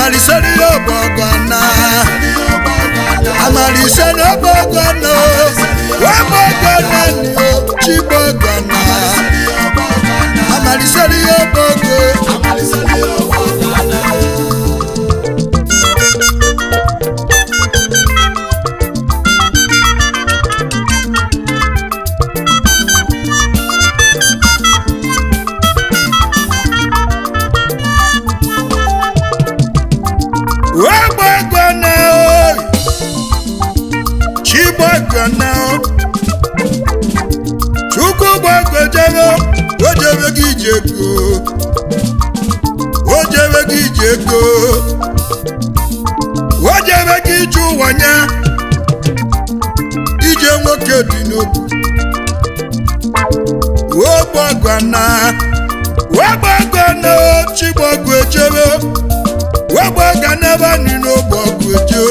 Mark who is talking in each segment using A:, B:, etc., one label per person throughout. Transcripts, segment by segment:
A: Amaliseri obogana, amaliseri obogana, obogana ni o chibogana. Amaliseri obogo, amaliseri obogana. Chukwu gbagojebe, ojebe gị ije ego, ojebe gị ije ego, ojebe gị ije ụwa nya, ije nwoke dị n'obu. Ogbagwana, ogbagwana, chigbagojebe, ogbagana ebe anyị n'ogbagwoje.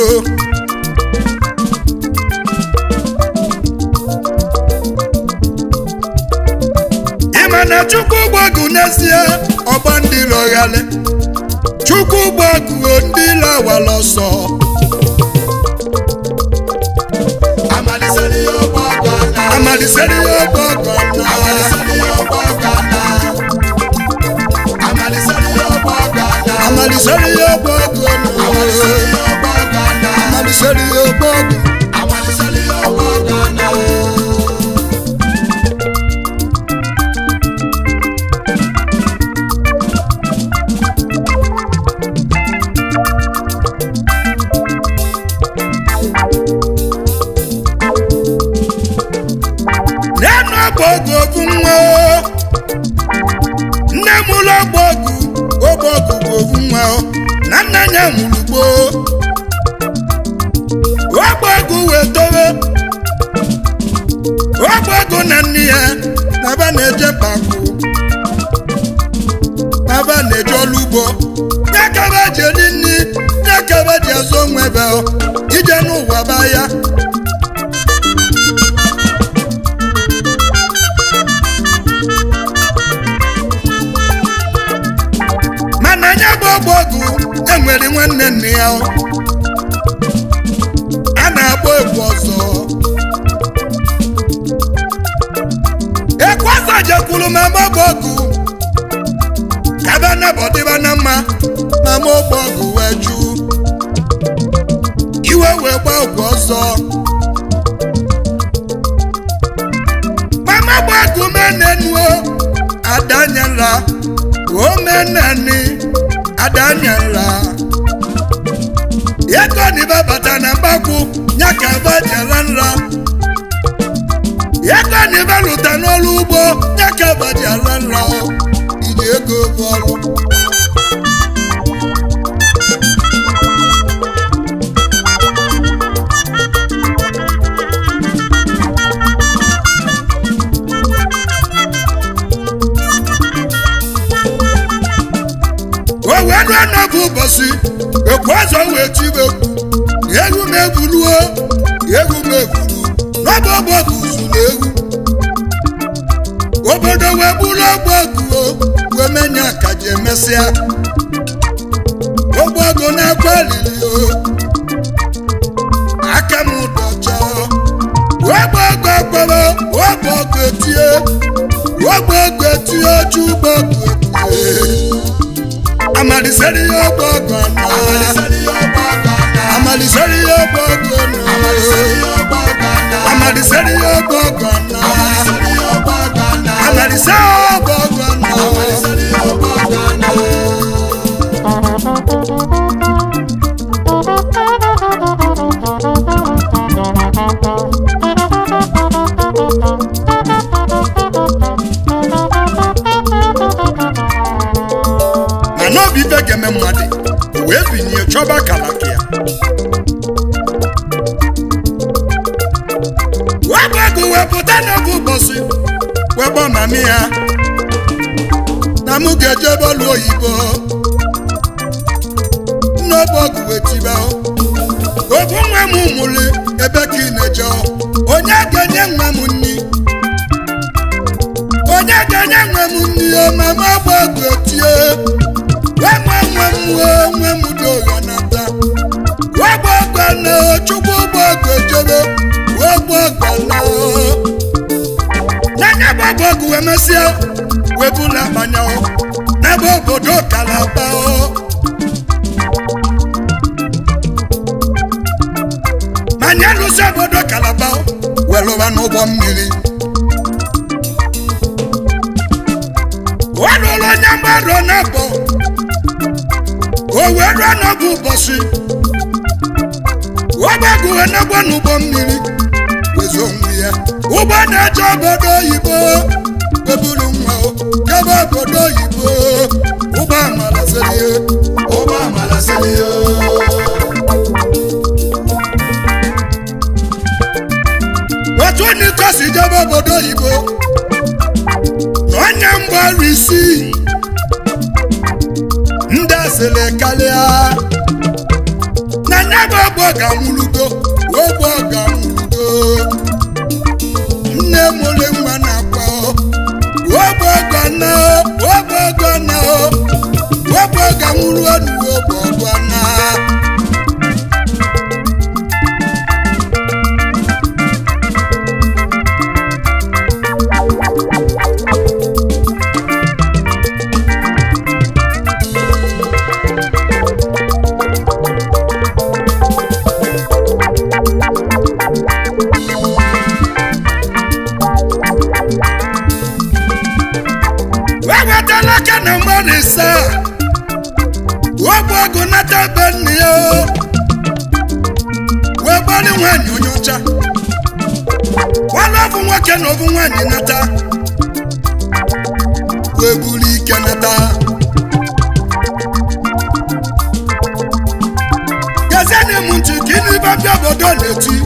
A: Mana Chukwu gbagu n'ezie ọgba ndị lọghali, Chukwu gbagu ndị lawala ọsọ.
B: Amaliseri obogana,
A: amaliseri obogana,
B: amaliseri obogana, amaliseri obogana,
A: amaliseri obogana,
B: amaliseri obogana,
A: amaliseri obogana,
B: amaliseri obogana.
A: Nne m ụlọ ogbogu ogbogu bụ ovu nwa na nna ya mụrụ gboo. Ogbogu wee towe ogbogu na nne ya naba na-eje mpakwu, naba na-eje ọrụ ugbo, ya kaba ji eri nri, ya kaba ji azụ onwe ebe ije n'ụwa ba ya. Mana anya bụ ogbogu enwere nwanne nne ya a na-akpọ ekwu ọzọ. Ekwu ọzọ jekwuru mama ogbogu kaba nabọdịba na mma. Mama ogbogu wee jụ, iwe wee gba ekwu ọzọ. Mama ogbogu menenuo adanyela omenani adanyela ego ni babata na mgbakwu ya ka bajara nra, ego ni baluta n'ọrụ ugbo ya ka bajara nra. Iji ego bụ ọrụ. O wee rụọ n'oge ụbọchị ekwu ọzọ wee tibe egwu m egwuruo, egwu m egwuru n'ọbụ ogbogu zuru egwu. Obodo wee buru ogbogu wee menye ka ji emesịa. Ogbogu na-akwa alili o, aka m dọcha. Ogbogu akpọrọ, ogbogu etie, ogbogu etie, chugbogu etie. Amaliseri obogana,
B: Amaliseri obogana,
A: amaliseri obogana,
B: amaliseri obogana,
A: amaliseri obogana,
B: amaliseri obogana,
A: amaliseri obogana.
B: Amaliseri obogana.
A: Mana obi ife ga-eme mmadụ wee binye chọba kalaka ya. Wee wee pụta n'oge ụbọchị wee gbọ mami ya na mụ ga-eje bọọlụ oyibo. N'ọbọgụ wee tibe obu nwa m mụrụ ebe ka ị na-eje, onye ga-enye nwa m nni, onye ga-enye nwa m nni o. Mama gbọgụ tie nwe nwe m nwe m doghara. mesịa wee bula akpanya n'ebe obodo Kalaba. Manya lụsị obodo Kalaba wee lụba n'ụgbọ mmiri. Ọ lụrụ onye mmadụ na-abọ o wee rụọ n'ọbụ ụbọchị ọgbagụwe n'agba n'ụgbọ mmiri wezu onwe ya ụgbọ na-eje obodo oyibo eburu nwa jebe obodo oyibo ụgbọ amala selie
B: Ụgbọ amala selie.
A: Otu onye si jebe obodo oyibo na onye mgbaru isi ndị asịrị karịa na nyaba ọgbọ ga-anwụlugo ogbo ga-anwụlugo nne mụrụ nwa na-akwa ogbo gana ogbo gana ogbo ga-anwụrụ ọnụ ogbo gana. Wewetala aka na mmadụ ise ogbu ọgụ nata be nne ya wee gbalị nwaanyị onye ọcha gbalụ ọbụ nwoke na ọbụ nwaanyị nata wee buru ike nata. Gezienụ m ntị ka ịnụ ibe ndị obodo na-eti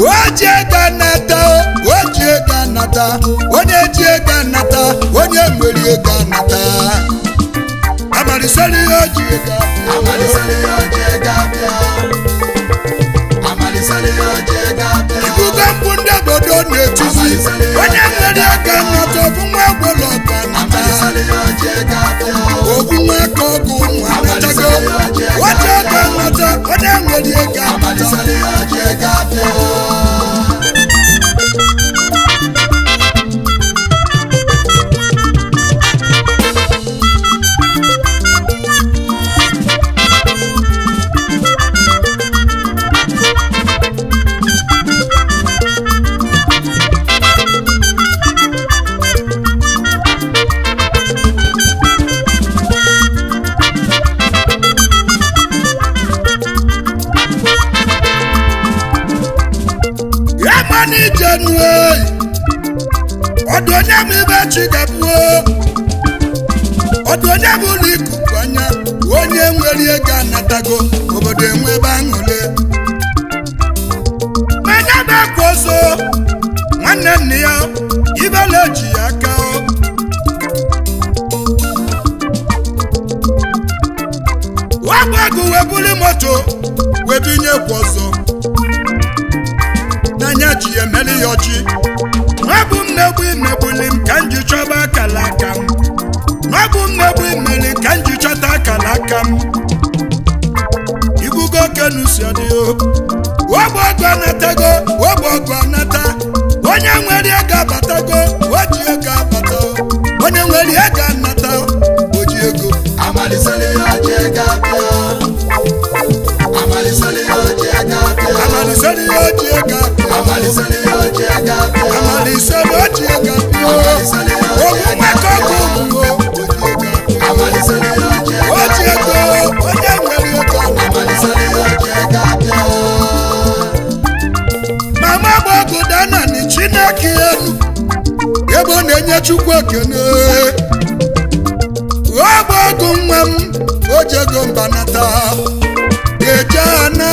A: o ji ego anata o ji ego anata onye ji ego anata onye nwere ego anata amaliseli o ji ego
B: Amaliseli oji ego abịa. Amaliseli oji ego abịa.
A: Ibugo mkpu ndị obodo na-etizi onye nwere ego anata ọbụ nwa agbọrọ ọgụ anata
B: Amaliseli oji ego abịa.
A: ogbu nwa aka ọgụ ụmụ anatago o ji ego anata onye nwere ego anata.
B: Amaliseli oji ego abịa.
A: Ya ma na ije nue ọdụ onye bụ ibe chi ga-abụo ọdụ onye bụ ụlọ ikuku anya onye nwere ego anatago obodo enwe ebe aṅụle manya bụ akwa ọzọ nwanne nne ya ibela eji ya aka wagbago wee buli moto wee binye kwa ọzọ n'anya ji ya emeli ya ọchị n'ọbụ mmegbu imegbuli m ka m ji chọba akala aka m n'ọbụ mmegbu imeli ka m ji chọta akala aka m ibugo kenu si ọdịyo ogbe ọgụ anatago ogbe ọgụ anata onye nwere ego abatago o ji ego abata onye nwere ego anata o ji ego.
B: Amaliseli oji ego abịa. Amaliseli oji ego abịa.
A: Amaliseli o ji ego abịa.
B: Amaliseli oji ego abịa.
A: Amaliseli o ji ego abịa. Ogbu nwaka ọgụ ụmụ o ji ego abịa.
B: Amaliseli oji ego
A: O ji ego onye nwere ego anata.
B: Amaliseli oji ego abịa.
A: Mama gbọgụ dana ni Chineke elu ebe ọ na-enye Chukwu ekene ọgbọgụ nwa m o ji ego mbanata eje ana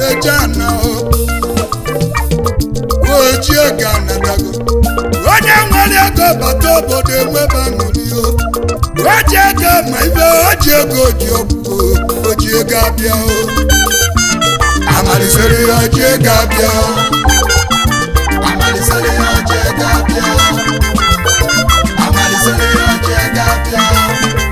A: eje ana o ji ego anatago onye nwere ego bata obodo enwebe aṅụrị o o ji ego ma ibe o ji ego ji ọgwụ o ji ego abịa o amalisere ya ji ego abịa
B: Amaliseli oji ego abịa. Amaliseli oji ego abịa.